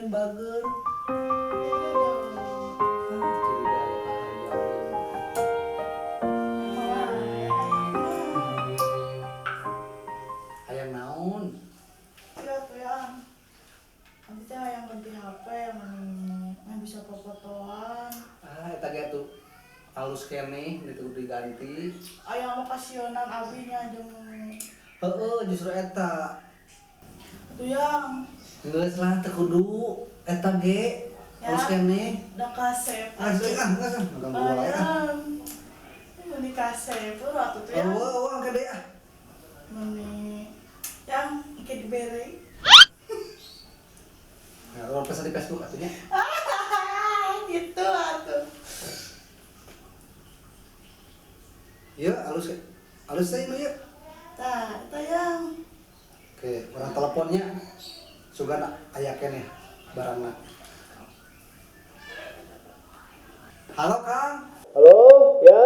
aing bager. Curiga aya kahayang. Hayang naon? Iya tuh ya. Nanti teh hayang ganti HP mani bisa fotoan. Ah, eta ge atuh alus keneh itu diganti. Aya mah kasieunan abi nya jeung heueuh justru eta. Atuh yang geus lah teu kudu eta ge alus keneh. Da kasep. Asli ah, geus ah, ganggu wae ah. Meni kasep atuh tuh ya. Eueuh eueuh gede ah. Meni yang engke dibere. Nah, kalau pesan di Facebook atunya. Gitu atuh. Iya, alus alus teh ini ya. Tah, eta yang. Oke, orang teleponnya sugan aya keneh barangna. Halo, Kang. Halo, ya.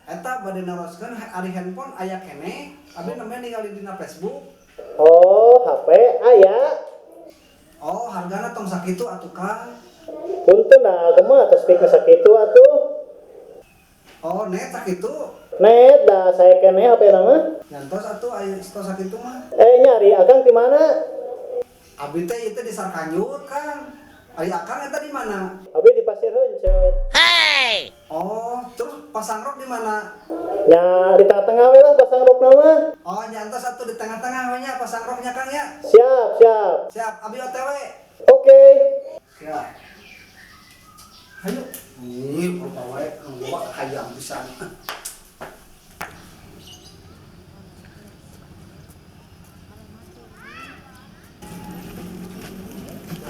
Eta bade naroskeun ari handphone aya keneh, abi namanya ningali dina Facebook. Oh, HP aya. Oh, hargana tong sakitu atuh, Kang. Punten dah, kumaha tos pikeun sakitu atuh. Oh, net sakitu. Net dah saya keneh HP na mah. Nyantos atuh aya tos sakitu mah. Nyari akang di mana? Abi teh ieu teh di Sarkanjut, Kang. Ari akang eta di mana? Abi di Pasir Heuncet. Hey. Oh, terus pasang rok di mana? Ya, di tengah-tengah we lah pasang rok mah. Oh, nyantos atuh di tengah-tengah we nya pasang roknya, Kang ya. Siap, siap. Siap, abi OTW. Oke. Siap. Ayo. Ih, rupa wae gua hayang pisan.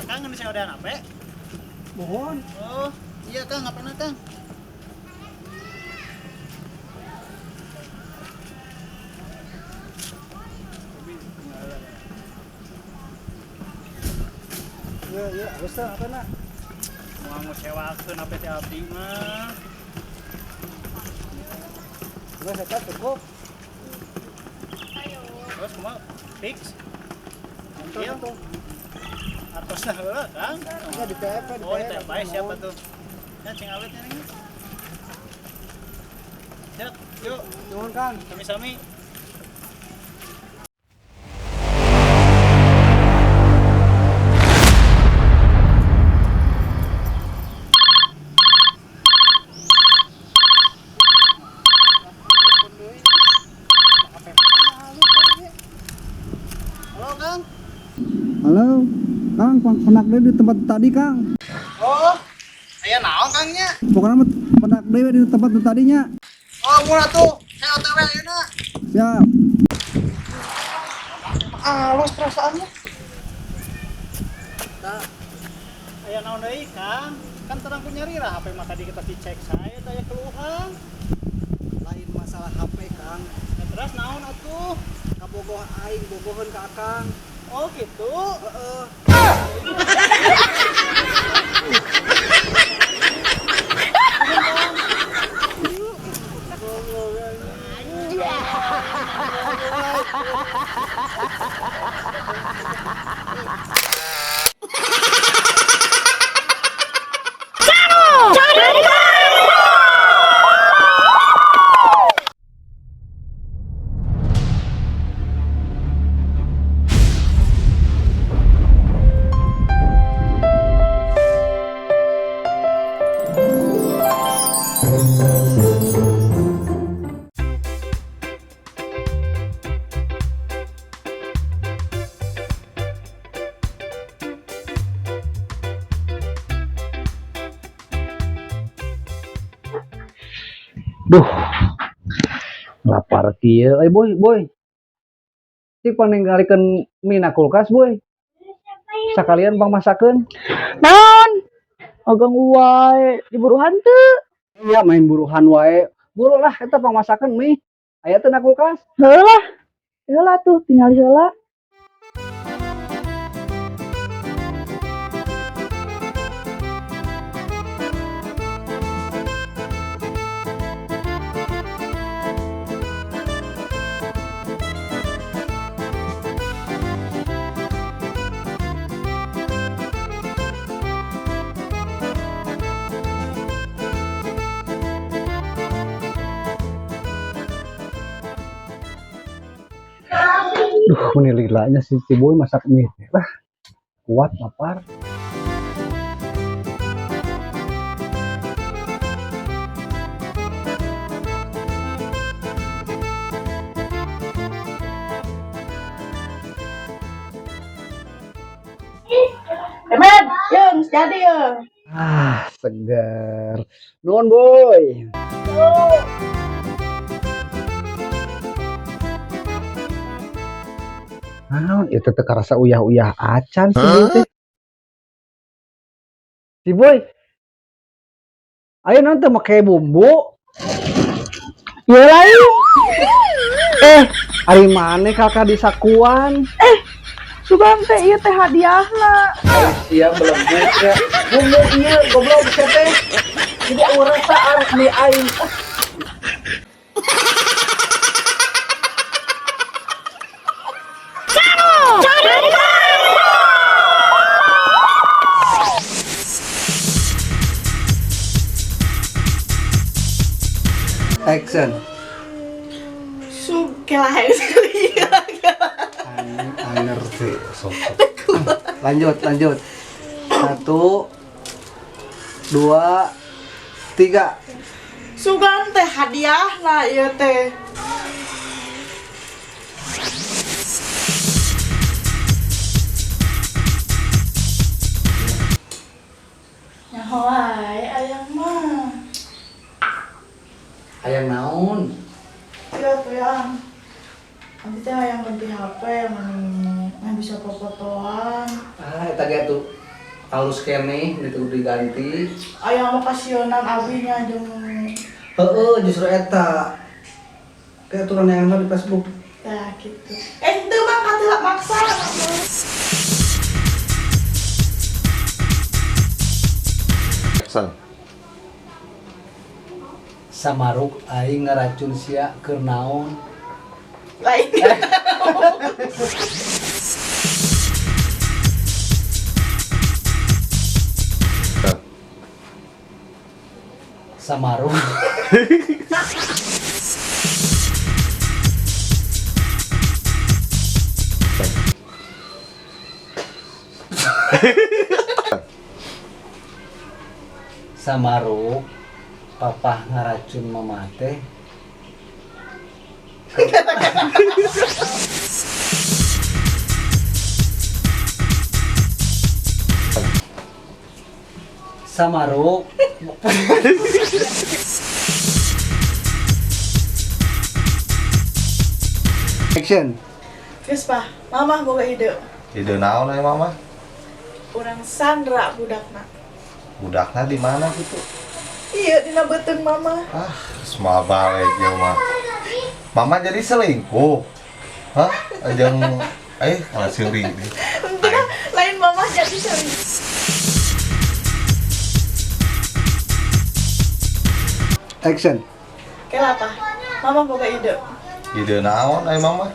Kang, ini saya udah HP. Mohon. Oh, iya Kang, apa Kang? Iya, iya, harus teh apa nak? Mau ngecewakeun HP teh abdi mah. Geus eta cukup. Terus kumaha? Fix. Iya. Artosna heula, Kang. Enggak di TP, di Oh, di TP siapa tuh? Ya cing awetnya nih. Siap, yuk. Nuhun, Kang. Sami-sami. Halo, Kang. Halo, Kang, penak deui di tempat tadi, Kang. Oh, aya naon, Kang nya? Pokoknya mah penak deui di tempat tadinya. Oh, murah tuh. Saya OTW ayeuna. Siap. Halus perasaannya. Tah. Aya naon deui, Kang? Kan terang ku nyari lah HP mah tadi kita dicek saya tanya keluhan. Lain masalah HP, Kang. Nah, terus naon atuh? Kabogoh aing bogoheun ka Akang. Oh, gitu. Heeh. Duh, lapar kieu. Eh boy, boy. Cik paninggalikeun mie na kulkas, boy. Sakalian pangmasakeun. Naon? Agang wae diburuhan teu? Ya main buruhan wae. Buru lah eta pangmasakeun mie. Aya teu na kulkas? Heulah. Heula tuh tinggal heula. Duh, meni lilanya si Ciboy masak mie teh lah. Kuat lapar. Emen, yeung jadi ya. Ah, seger. Nuhun, Boy. Naon itu teh karasa uyah-uyah acan si Boy teh. Si Boy. Ayo naon teh make bumbu. Ieu lain. Eh, ari maneh kakak disakuan? Sugan teh ieu teh hadiahna. Iya belum ya. Bumbu ieu goblok sia teh. Jadi urang rasaan mie aing. Action. Sug kelahe sekali. Ngerti sok. Lanjut, lanjut. 1, 2, 3. Sugan teh hadiahna ieu teh. Nyaho wae ayang mah. Hayang naon? Iya tuh yang. Nanti teh hayang ganti HP mani nggak bisa fotoan. Ah, eta ge tuh halus keneh itu diganti. Ayang mah kasionan abinya jeung Heeh, justru eta. Kayak aturan yang di Facebook. Nah gitu. Eh itu bang kata maksa. Action. Samaruk aing ngaracun sia keur naon? Lain. Samaruk. Samaruk papah ngaracun mama teh. Samaruk. Action. Terus pak, mama boga ide. Ide naon aya mama? Urang Sandra budakna. Budakna di mana gitu? Iya, dina beuteung mama. Ah, semua balik ya mah. Mama jadi selingkuh. Hah? Jeung kalah seuri. Enggak, lain mama jadi selingkuh. Action. Kenapa? Mama boga ide. Ide naon aya mama?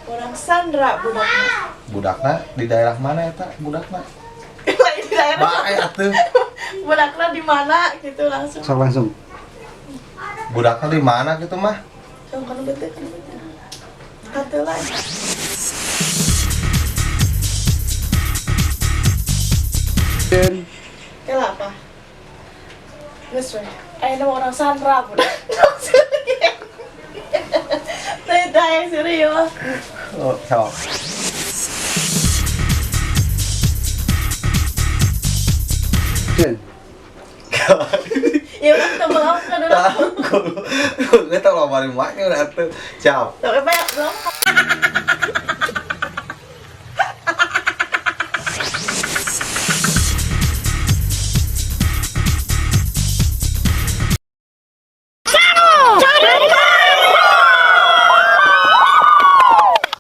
Urang Sandra budakna. Budakna di daerah mana eta budakna? Lain di daerah. Bae atuh. Budakna di mana gitu langsung. Sok langsung. Budakna di mana gitu mah? Sok kana beuteung, kana beuteung. Kata lain. Action. Kenapa? Geus we. Ayeuna mah urang Sandra budak. Teh teh serius. Oh, sok. Action. Ya udah kita belum kan udah. Kita lo bari maknya udah atuh. Siap. Tapi banyak belum.